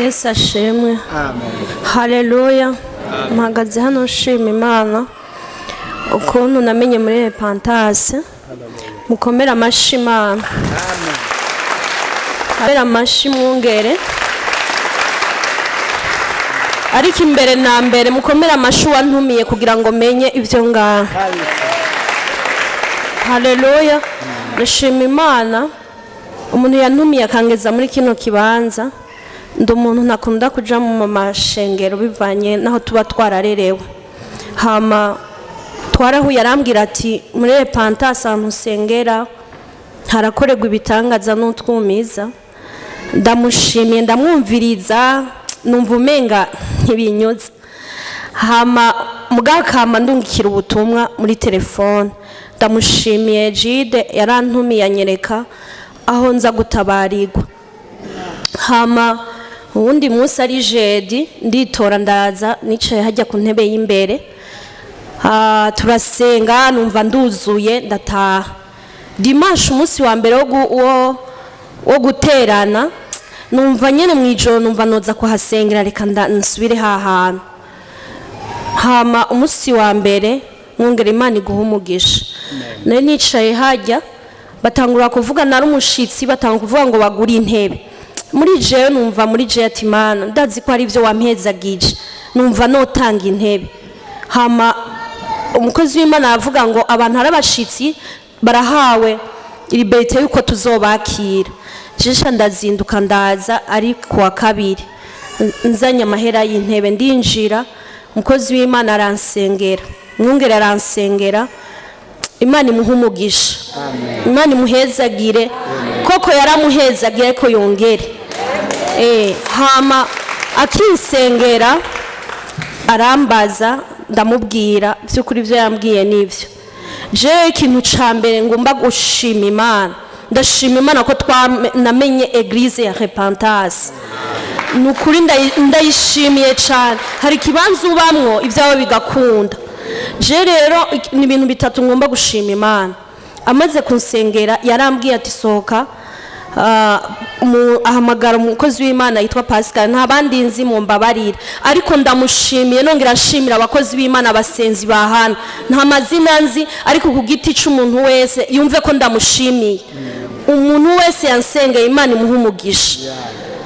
Yesu ashimwe. Haleluya. Mpagaze hano nshima Imana ukuntu namenye muri Repentance. Mukomere amashi Imana, mukomere amashi mwungere. Ariko imbere na mbere mukomere amashi wantumiye kugira ngo menye ibyo ngaha. Haleluya. Ndashima Imana umuntu yantumiye akangeza muri kino kibanza. Ndi umuntu ntakunda kuja mu mashengero bivanye n'aho tuba twararerewe. Hama twarahuye, arambwira ati: "Muri Repentance ahantu usengera harakorerwa ibitangaza n'utwumiza." Ndamushimiye, ndamwumviriza, numva umenga ntibinyuze. Hama mugakama ndungikira ubutumwa muri telefone. Ndamushimiye Jide yarantumiye, anyereka aho nza gutabarirwa. Hama uwundi munsi ari jeudi, nditora ndaza, nicaye hajya ku ntebe y'imbere. Turasenga, numva nduzuye, ndataha. Dimanche, umunsi wa mbere wo guterana, numva nyene mu ijoro numva noza kuhasengera, reka nsubire hahantu. Hama umunsi wa mbere, mwongera Imana iguha umugisha, nari nicaye hajya, batangura kuvuga, nari umushitsi, batangura kuvuga ngo bagure intebe. Muri jewe numva muri jewe ati: "Mana, ndazi ko ari ibyo wampezagije, numva notanga intebe." Hama umukozi w'Imana aravuga ngo abantu ari abashitsi barahawe liberté yuko tuzobakira. Jesha ndazinduka ndaza, ari kuwa kabiri, nzanye amahera y'intebe. Ndinjira, umukozi w'Imana aransengera, mwungere aransengera. Imana imuhe umugisha, Imana imuhezagire koko, yaramuhezagiye ariko yongere. Hama akinsengera arambaza, ndamubwira by'ukuri ibyo yambwiye nibyo. Jewe ikintu ca mbere ngomba gushima Imana, ndashima Imana ko namenye église ya Repentance. Ni ukuri ndayishimiye cyane. Hari ikibanza ubamwo ibyawe bigakunda. Je rero ni ibintu bitatu ngomba gushima Imana. Amaze kunsengera yarambwiye ati: "Sohoka." Ahamagara umukozi w'Imana yitwa Pascal. Nta bandi nzi, mu mbabarira, ariko ndamushimiye. Nongera nshimira abakozi b'Imana, abasenzi ba hano. Nta mazina nzi, ariko ku giti cy'umuntu wese yumve ko ndamushimiye. Umuntu wese yansengeye, Imana imuhe umugisha.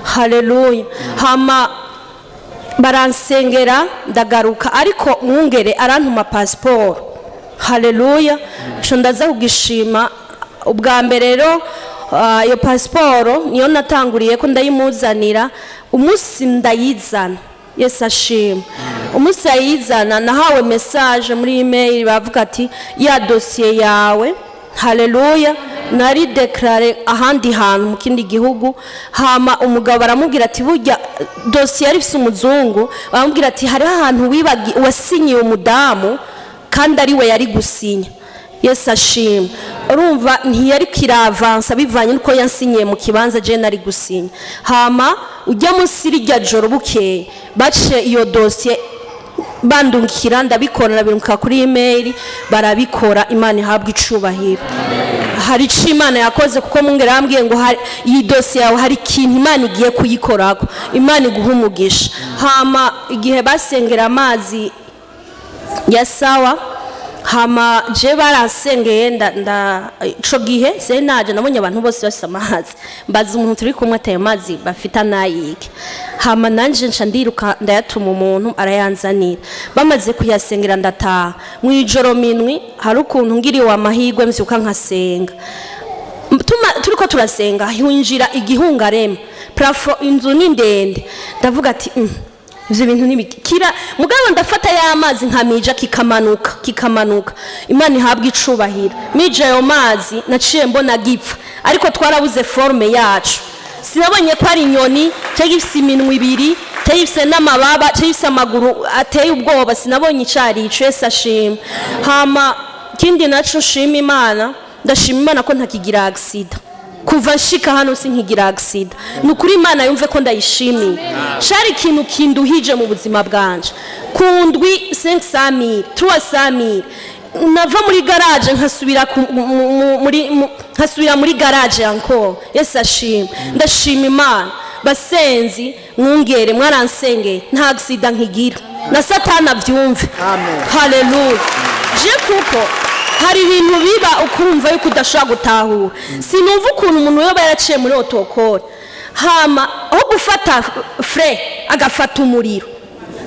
Haleluya. Hama baransengera, ndagaruka, ariko mwungere arantuma pasiporo. Haleluya. Nco ndaza kugishima ubwa mbere rero. Iyo pasiporo niyo natanguriye ko ndayimuzanira. Umunsi ndayizana, Yesu ashima, umunsi yayizana nahawe message muri email, bavuga ati: "Ya dosiye yawe." Haleluya. Nari déclarée ahandi hantu mu kindi gihugu. Hama umugabo baramubwira ati burya dosiye yari ifise umuzungu, baramubwira ati: "Hariho ahantu wibagi wasinyiye umudamu kandi ari we yari gusinya." Yesu ashima. Urumva ntiyari kiravansa bivanye nuko yansinyiye mu kibanza je nari gusinya. Hama ujya munsi rirya joro bukeye bace iyo dosiye bandungikira, ndabikora, ndabirunka kuri email, barabikora. Imana ihabwa icubahiro. Hari ico Imana yakoze, kuko mwungere yambwiye ngo iyi dosiye yawe hari ikintu Imana igiye kuyikorako. Imana iguha umugisha. Hama igihe basengera amazi ya sawa, hama je baransengeye, nda ico gihe se naje nabonye abantu bose bafise amazi, mbaza umuntu turi kumwe atayo mazi bafite anayike. Hama nanje nca ndiruka ndayatuma umuntu, arayanzanira. Bamaze kuyasengera ndataha. Mu ijoro minwi hari ukuntu ngiriwe amahirwe mvyuka nkasenga. Turiko turasenga hinjira igihungarema, plafond inzu ni ndende. Ndavuga ati: "Ivyo bintu nibikira." Mugabo ndafata ya mazi nkamija, kikamanuka, kikamanuka. Imana ihabwa icubahiro. Mije ayo mazi naciye mbona gipfa, ariko twarabuze forme yacu. Sinabonye ko ari inyoni cyangwa ifise iminwa ibiri cyangwa ifise n'amababa cyangwa ifise amaguru ateye ubwoba. Sinabonye icari ico. Yesu ashima. Hama ikindi naco nshima Imana, ndashima Imana ko ntakigira accident. Kuva nshika hano sinkigira accident. Ni ukuri Imana yumve ko ndayishimiye. Cari ikintu kinduhije mu buzima bwanje. Ku ndwi 500,000, 300,000, nava muri garage nkasubira muri garage encore. Yesu ashima. Ndashima Imana. Basenzi mwungere, mwaransengeye, nta accident nkigira na Satani avyumve. Amen. Haleluya. Je kuko hari ibintu biba ukumva yuko udashobora gutahura. Sinumva ukuntu umuntu yoba yaraciye muri auto-école, hama aho gufata frein agafata umuriro.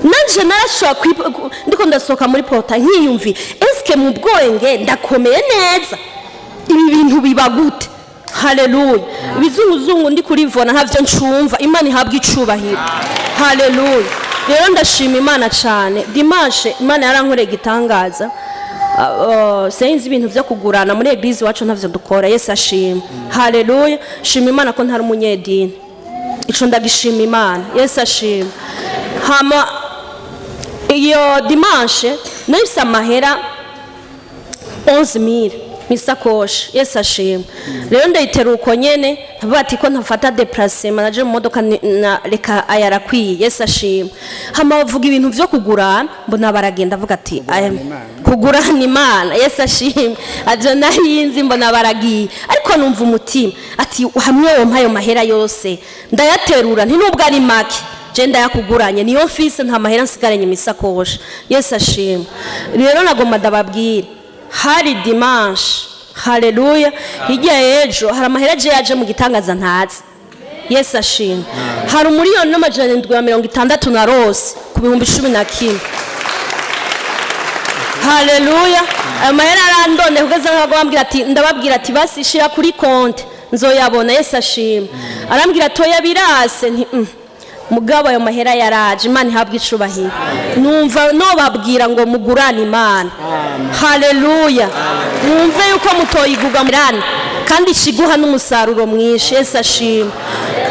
Nanje narashobora ndiko ndasohoka muri porte nkiyumvi: eske mu bwenge ndakomeye neza? Ibi bintu biba gute? Haleluya. Ibizunguzungu ndi kurivona, ntavyo ncumva. Imana ihabwa icubahiro. Haleluya. Rero ndashima Imana cyane. Dimanche Imana yarankoreye igitangaza. Sinzi ibintu byo kugurana muri église iwacu, ntavyo dukora. Yesu ashima. Haleluya. Shima Imana ko ntari umunyedini, ico ndagishima Imana. Yesu ashima. Hama iyo dimanche nahise amahera 11,000 misakoshi. Yesu ashima. Rero ndayitera uko nyene, ndavuga ati ko ntafata déplacement, naje mu modoka, na reka aya arakwiye. Yesu ashima. Hama bavuga ibintu vyo kugurana, mbona baragenda, avuga ati aya kugurana Imana. Yesu ashima. Aje nahinzi, mbona baragiye, ariko numva umutima ati hamwe wo mpayo mahera yose ndayaterura, nti nubwo ari make je ndayakuguranye, niyo mfise, nta mahera nsigaranye imisakoshi. Yesu ashima. Rero nagomba ndababwira, hari dimanche. Haleluya. Hirya y'ejo hari amahera je yaje mu gitangaza ntazi. Yesu ashima. Hari 1,760,000 na rose ku 11,000. Haleluya. Ayo mahera arandonde kugeza nkaho bambwira ati, ndababwira ati basi shira kuri konti nzoyabona. Yesu ashima. Arambwira toya birase, nti Mugabo ayo mahera yaraje. Imana ihabwa icubahiro. Numva nobabwira ngo mugurane Imana. Haleluya. Mwumve yuko mutoyiguga murane kandi ikiguha n'umusaruro mwinshi. Yesu ashima.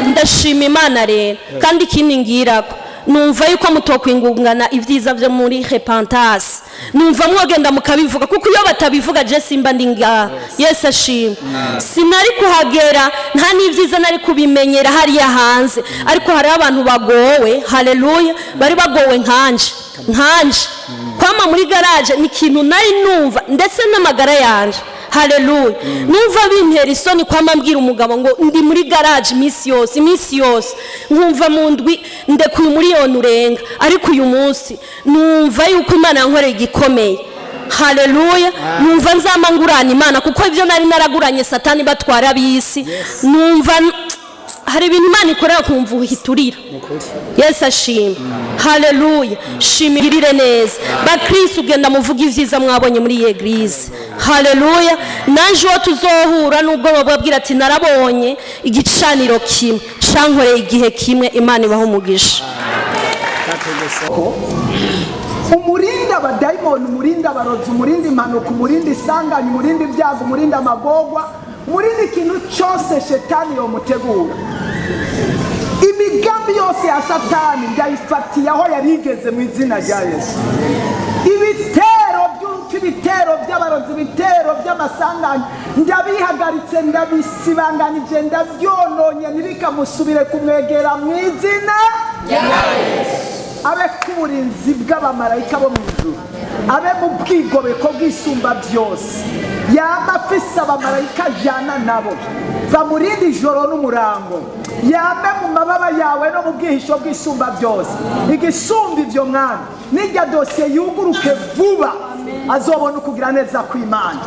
Ndashima Imana rero. Kandi ikindi ngirako, numva yuko mutokwingungana ibyiza byo muri repentance. Numva mwogenda mukabivuga, kuko iyo batabivuga je simba ndi ngaha. Yesu ashima. Sinari kuhagera, nta n'ibyiza nari kubimenyera hariya hanze, ariko hariho abantu bagowe. Haleluya. Bari bagowe nkanje. Kwama muri garage ni ikintu nari numva ndetse n'amagara yanje. Haleluya. Numva bintera isoni kwama mbwira umugabo ngo ndi muri garage iminsi yose, iminsi yose. Nkumva mu ndwi ndekuye 1 miliyoni urenga. Ariko uyu munsi numva yuko Imana yankoreye igikomeye. Haleluya. Numva nzama ngurana Imana, kuko ibyo nari naraguranye Satani batwara ab'isi. Numva hari ibintu Imana ikorera kumva uhiturira. Yesu ashima. Haleluya. Shimigirire neza. Bakristo, ugenda muvuga ibyiza mwabonye muri iyi église. Haleluya. Naje uwo tuzohura nubwo bababwira ati narabonye igicaniro kimwe cankoreye igihe kimwe. Imana ibaho umugisha. Umurinde abadayimoni, umurinde abarozi, umurinde impanuka, umurinde isanganya, umurinde ibyago, umurinde amagorwa, umurinde ikintu cyose shetani yomutegura. Imigambi yose ya Satani ndayifatiye aho yari igeze mu izina rya Yesu. Ibitero by'urupfu, ibitero by'abarozi, ibitero by'amasanganya, ndabihagaritse, ndabisibanganije, ndabyononye, ntibikamusubire kumwegera mu izina. Abe k'uburinzi bw'abamarayika bo mu ijuru, abe mu bwigobeko bw'Isumba Byose, yaba afise abamarayika ajyana nabo bamurinda ijoro n'umurango, yame mu mababa yawe no mu bwihisho bw'Isumba Byose. Igisumba ibyo, Mwana, nijya dosiye yuguruke vuba, azobona ukugira neza kw'Imana.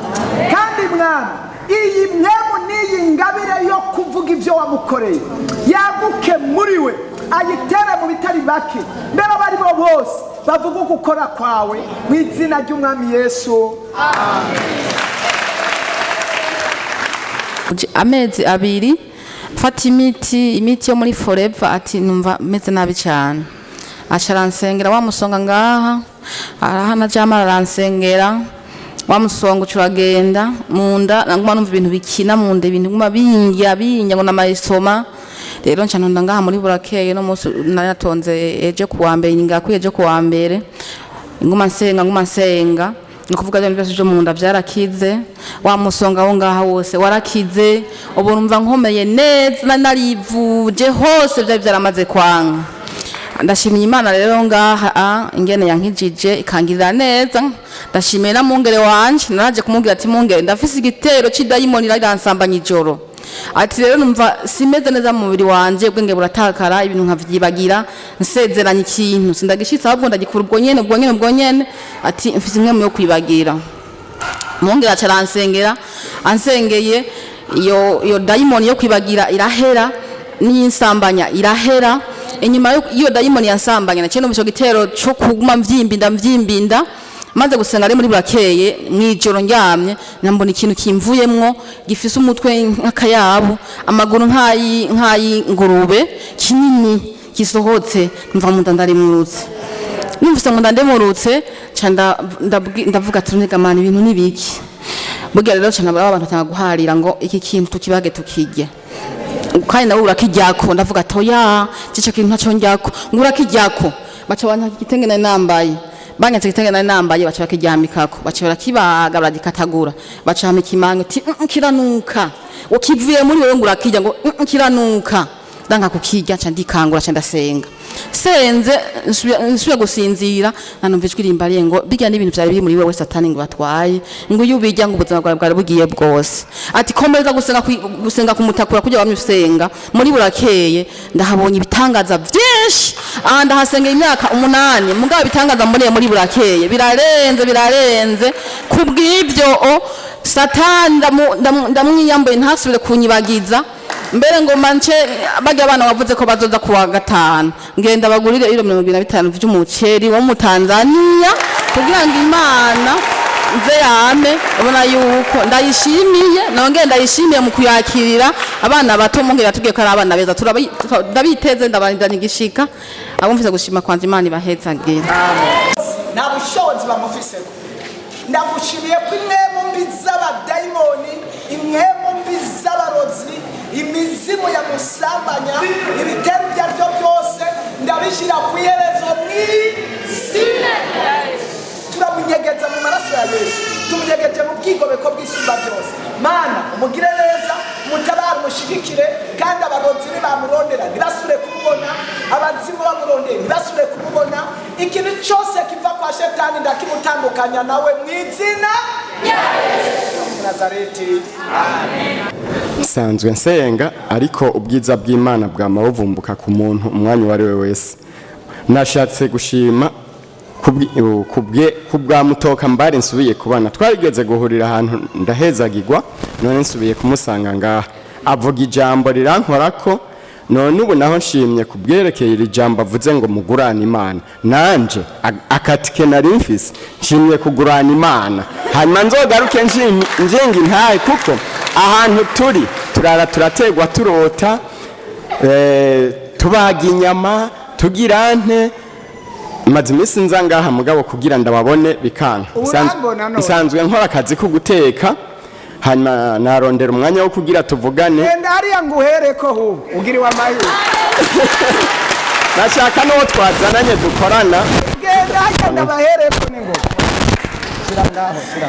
Kandi Mwana, iyi mwemu n'iyi ngabire yo kuvuga ibyo wamukoreye yaguke muri we, ayitere mu bitari bake, mbere abo ari bo bose bavuga ugukora kwawe, mu izina ry'Umwami Yesu. Amezi 2 mfata imiti yo muri Forever, ati numva meze nabi cyane. Aca aransengera wa musonga ngaha, arahana jama, aransengera wa musonga uca uragenda. Mu nda naguma numva ibintu bikina mu nda, ibintu biguma bindya bindya ngo n'amayisoma. Rero nca ntonda ngaha muri burakeye. No munsi nari natonze ejo kuwa mbere, ngakwiye ejo kuwa mbere, nguma nsenga, nguma nsenga. Ni ukuvuga bya byose byo mu nda byarakize, wa musonga wo ngaha wose warakize. Ubu numva nkomeye neza, narivuje hose byari byaramaze kwanga. Ndashimiye Imana rero ngaha ingene yankijije ikangirira neza. Ndashimiye na mungere wanje. Naraje kumubwira ati: "Mungere, ndafise igitero c'idayimoni riransambanya ijoro." Ati rero numva simeze neza mu mubiri wanje, ubwenge buratakara, ibintu nkavyibagira, nsezeranye ikintu sindagishitse, ahubwo ndagikura ubwo nyene, ubwo nyene, ubwo nyene. Ati mfise imwe yo kwibagira. Mwongera aca aransengera, ansengeye iyo dayimoni yo kwibagira irahera, n'insambanya irahera. Inyuma y'iyo dayimoni yansambanya, naciye numva ico gitero co kuguma mvyimbinda mvyimbinda. Maze gusenga ari muri burakeye, mw'ijoro ndyamye, nambona ikintu kimvuyemwo gifise umutwe nk'akayabu, amaguru nk'ay'ingurube, kinini gisohotse. Mva mu nda ndarimurutse, numvise ngo ndandemurutse, ca ndavuga ati: "Nega mana, ibintu nibiki?" Burya rero ca nabura abantu batanga guharira ngo iki kintu tukibage tukirye, kandi nawe urakiryako. Ndavuga ati: "Oya, ico kintu ntaco ndyako." Ngo urakiryako. Baca banka igitenge nari nambaye, banyatse igitenge nari nambaye, baca bakiryamikako, baca barakibaga, baragikatagura, baca hama ikimango. Ati: Kiranuka, ukivuye muri wewe." Ngo urakirya, ngo kiranuka." Ndanka kukirya, nca ndikangura, nca ndasenga. Senze nsubira gusinzira, nanumva ijwi rimbariye ngo birya n'ibintu vyari biri muri wewe, Satani ngo batwaye, ngo iyo ubirya ngo ubuzima bwawe bwari bugiye bwose. Ati komeza gusenga, gusenga kumutakura kugira wamye usenga muri burakeye. Ndahabonye ibitangaza vyinshi aha, ndahasengera imyaka 8, mugabo ibitangaza mboneye muri burakeye birarenze, birarenze. Kubw'ivyo o Satani ndamwiyambuye, ntasubire kunyibagiza. Mbere ngo mance barya abana wavuze ko bazoza kuwa gatanu, ngenda bagurire ibiro 25 vy'umuceri wo mu Tanzania, kugira ngo Imana nze yame ubona yuko ndayishimiye, nongeye ndayishimiye mu kuyakirira abana bato. Mungere yatubwiye ko ari abana beza, ndabiteze, ndabarindanye igishika. Abumvise gushima kwanje, Imana ibahezagire. Nta bushobozi bamufiseko. Ndagushimiye ko impwemu mbi z'abadayimoni, impwemu mbi z'abarozi, imizimu yamusambanya, ibitero ibyo ari byo byose, ndabishyira ku iherezo mu izina. Turamunyegeza mu maraso ya Yesu, tumunyegeje mu bwigobeko bw'Isumba Byose. Mana, umugire neza, umutabare, umushigikire, kandi abarozi nibamurondera ntibasubire kumubona, abazimu bamurondera ntibasubire kumubona. Ikintu cyose kiva kwa Shetani ndakimutandukanya nawe mu izina rya Yesu Nazareti. Nsanzwe nsenga, ariko ubwiza bw'Imana bwama buvumbuka ku muntu umwanya uwo ari we wese. Nashatse gushima kubwa mutoka mbari nsubiye kubana. Twarigeze guhurira ahantu ndahezagirwa, none nsubiye kumusanga ngaha, avuga ijambo rirankorako. None ubu naho nshimye kubwerekeye iri jambo avuze ngo mugurane Imana. Nanje akatike nari mfise, nshimye kugurana Imana, hanyuma nzogaruke njenga intahe, kuko ahantu turi turara turategwa, turota tubaga inyama, tugira nte. Maze iminsi nza ngaha, mugabo kugira ndababone bikanka. Urambona none? Nsanzwe nkora akazi ko guteka, hanyuma narondera umwanya wo kugira tuvugane. Genda hariya nguhereko, hubwo ugiriwe amahirwe. Nashaka n'uwo twazananye dukorana. Genda hariya ndabahereko, ni ngo shyira ngaho, shyira.